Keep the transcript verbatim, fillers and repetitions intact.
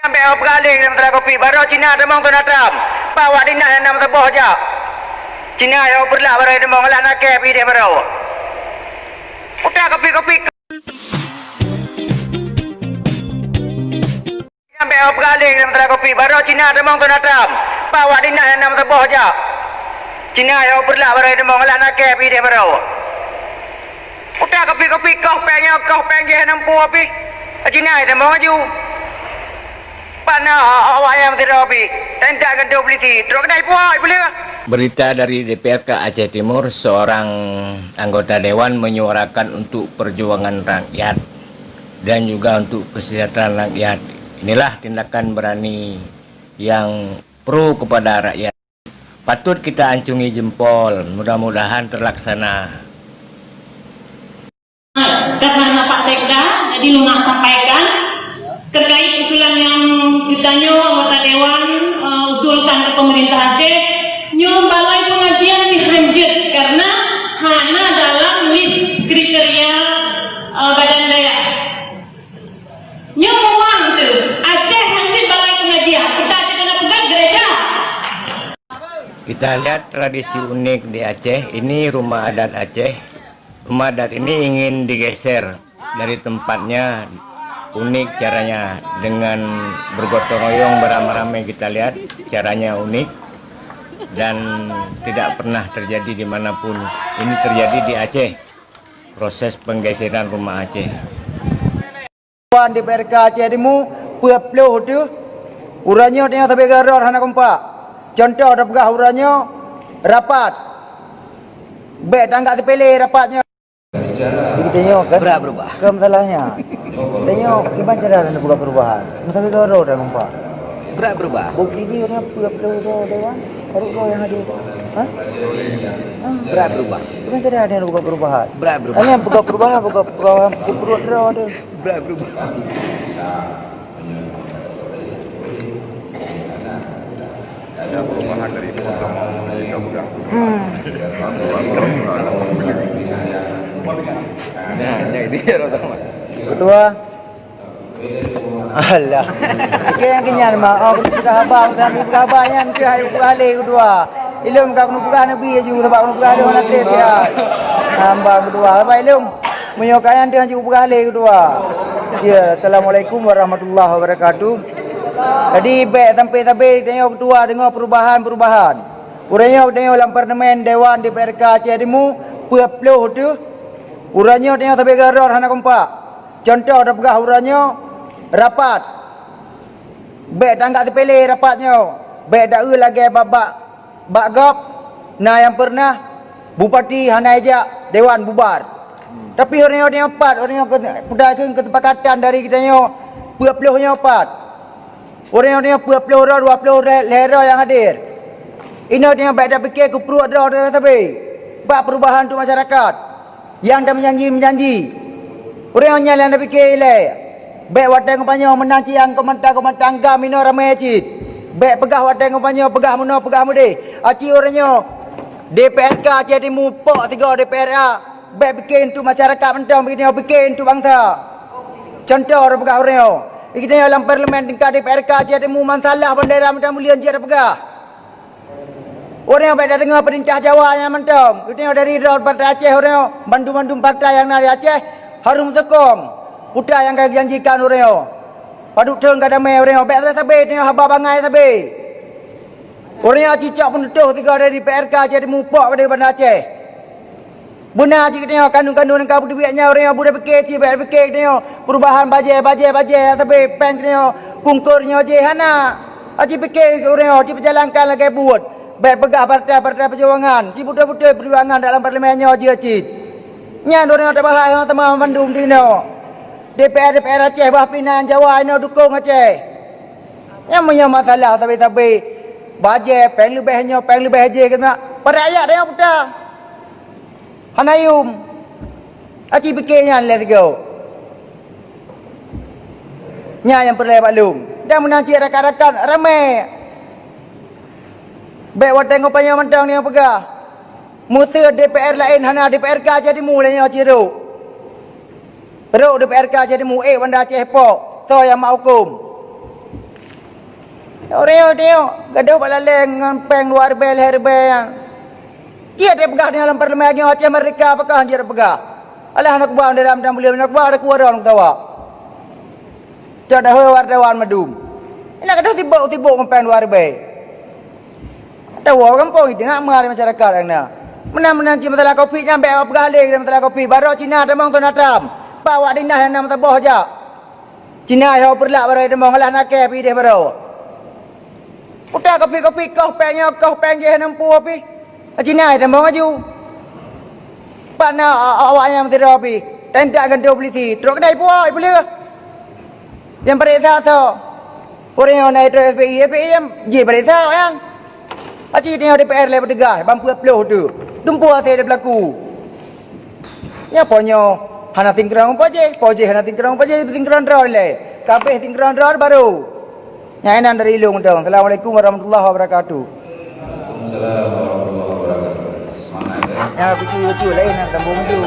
Sampai awak peugaleng dalam teunaga kopi, baroe Cina tamong keu na tram. Pak wak dinah nyang na meusaboh jak. Cina nyang peureulak baroe tamong, lah na kèe pih deh baroe. Utak kopi-kopi. Sampai awak peugaleng dalam teunaga kopi, baroe Cina tamong keu na tram. Pak wak dinah nyang na meusaboh jak. Cina nyang peureulak baroe tamong, lah na kèe pih deh baroe. Utak kopi-kopi, koh péng nyoe, koh péng jih, hana muphom pih. Cina nyang tamong laju. Pak na awak nyang meusidroe pih. Tentak keuneuk polisi, trok keudai puak, ipeuleueh. Berita dari D P R K Aceh Timur, seorang anggota dewan menyuarakan untuk perjuangan rakyat dan juga untuk kesejahteraan rakyat. Inilah tindakan berani yang pro kepada rakyat. Patut kita ancungi jempol, mudah-mudahan terlaksana. Karena Pak Sekda, jadi lôn nak sampaikan terkait usulan yang ditanyo anggota dewan, eh, usulkan ke pemerintah Aceh, nyoe balai pengajian pih hanjeuet karena hana dalam lis kriteria, eh, badan daya. Nyoe memang tu, Aceh hanjeuet balai pengajian, kita aja kena pegang gereja. Kita lihat tradisi unik di Aceh. Ini rumah adat Aceh. Rumah adat ini ingin digeser dari tempatnya. Unik caranya, dengan bergotong royong, beramai-ramai, kita lihat caranya unik dan tidak pernah terjadi di manapun. Ini terjadi di Aceh, proses penggeseran rumah Aceh. Dewan D P R K Aceh Timu, peuet ploh teuh. Uroe nyoe tanyoe sabe keudroe hana kompak. Contoh tapeugah uroe nyoe rapat. Bèk tanggap seupele rapat nyoe. Jadi tanyoe kan? Berat berubah. Bukan masalahnya. Tanyoe kiban cara nak buka perubahan. Masa keudroe hana kompak. Berat berubah. Bukti dia orang peuet ploh dewan. Baru kau yang hadir. Ha? Ha? Berat berubah. Bukan cara nak buka perubahan. Berat berubah. Hanya buka perubahan, buka perubahan, buka perut dia ada. Berat berubah. Ada perubahan dari pertama dari kamu dah. Hmm. Nah, nah, ini dia orang sama. Ketua. Alah. Oke, nyang keunyan mah. Oh, keuneuk peugah haba, kami peugah haba nyan keuh hai peugah lé keudua. Ilôn ka keuneuk peugah neubi aju sabab keuneuk peugah lé hana trép ya. Hamba keudua. Sabab ilôn meunyoe ka nyan teuh aju peugah lé keudua. Ya, assalamualaikum warahmatullahi wabarakatuh. Jadi bèk sampai sabe tanyoe keudua deungoe perubahan-perubahan. Uroe nyoe tanyoe lam parlemen dewan D P R K Aceh Timu peuet ploh teuh. Uroe nyoe tanyoe sabe keudroe hana kompak. Contoh tapeugah uroe nyoe rapat. Bèk tanggap seupele rapat nyoe. Bèk taeu lagèe bak, bak, bak gob na nyang pernah bupati hana ijak dewan bubar. Tapi uroe nyoe pat, uroe nyoe keu-, peugah keu keusepakatan dari geutanyoe peuet ploh nyoe pat. Uroe nyoe peuet ploh droe, dua ploh lhèe droe nyang hadir. Inoe tanyoe bèk tapike keu pruet droe sabe. Bak perubahan untuk masyarakat. Nyang tameujanji-meujanji. Ureueng nyan nyang tapike ilèe. Bèk watèe geutanyoe meunan cit nyang keumanta-keumanta gam inoe ramè cit. Bèk peugah watèe geutanyoe peugah meunoe peugah meudéh. Aci ureueng nyoe D P R K Aceh Timu pok sigoe D P R A. Bèk pike untuk masyarakat mantong, pike untuk bansa. Contoh tapeugah ureueng nyoe. Geutanyoe lam parlemen tingkat D P R K Aceh Timu masalah bendera mantong buleuen jeuet tapeugah. Ureueng nyoe bèk tadeungoe peurintah Jawa nyan mantong. Geutanyoe dari droe partai Aceh, ureueng nyoe bandum-bandum partai nyang na di Aceh harôh meusokong peue nyang ka geujanjikan ureueng nyoe. Padub thôn ka damè ureueng nyoe, bèk sabe-sabe tanyoe haba bangai sabe. Ureueng nyoe cicok peunutoh sigoe dari P R K Aceh Timu pok di Banda Aceh. Beuna cit geutanyoe kandung-kandung nyang ka peuteubiet nyan, ureueng nyoe buda pike cit, bèk pike geutanyoe perubahan bajèe, bajèe, bajèe, sabe péng geutanyoe kungkor nyoe jih hana. Aci pike ureueng nyoe, ci peujalankan lagèe buet. Bèk peugah partai-partai peujuangan, ci beutôi-beutôi peujuangan dalam parlemen nyoe jeuet cit. Nyan ureueng nyoe tabahas sama-sama mandum di inoe. D P R, D P R Aceh bah pinan Jawa inoe dukong Aceh. Nyan meunyoe masalah sabe-sabe bajèe, péng leubeh nyoe, péng leubeh jih, keuneuk padub rakyat tanyoe peue? Hana yum. Aci pike nyan lé sigoe. Nyan nyang peureulèe bak lôn. Dan meunan cit rakan-rakan ramè. Bèk watèe ngon panyang mantong nyang peugah. Meuseu D P R laén hana, D P R K Aceh Timu lé nyoe cit rôk. Rôk D P R K Aceh Timu ék Banda Aceh pok, soe nyang mak hukôm. Tengok, tengok, tengok. Gadoh bak laleng ngon péng dua ribèe, lhèe ribèe nyan. Jeuet tapeugah di dalam parlemen lagèe Aceh Merdeka, pakon jeuet tapeugah. Alah, aneuk buah dalam dan buleuen aneuk buah ada keluar dalam ketawa. Cok dahôi wartawan madum. Inan gadoh sibok-sibok ngon péng dua ribèe. Tawoe gampông itu nak meuhai masyarakat nyang na. Meunan-meunan cit masalah kopi nyan bèk peugah lé masalah kopi. Barô Cina tamong Donald Trump. Pak awak dinah nyang na meusaboh jak. Cina yoh peureulak barô tamong alah nakèe pih idéh barô. Utak kopi-kopi koh péng nyoe, koh péng jih hana mampu pih. Cina tamong aju. Pat na a-, a-, awak nyang meusidroe pih. Tan tak gantoe polisi. Trok keudai puwoe, ipeuleueh. Nyang pareksa soe? Ureueng nyang na itrok S P I, S P I nyang jipareksa nyan. Aci tanyoe D P R lé peuteugas, ban peuet ploh tu. Tumpôk hase teupeulaku. Nyan po nyoe hana singkron po jih, po jih hana singkron po jih, singkron droe lé. Kabéh singkron droe barô. Nyan inan dari lôn dong. Assalamualaikum warahmatullahi wabarakatuh. Waalaikumsalam warahmatullahi wabarakatuh. Semangat, eh. Ya, kucu-kucu lain nak sambung tu.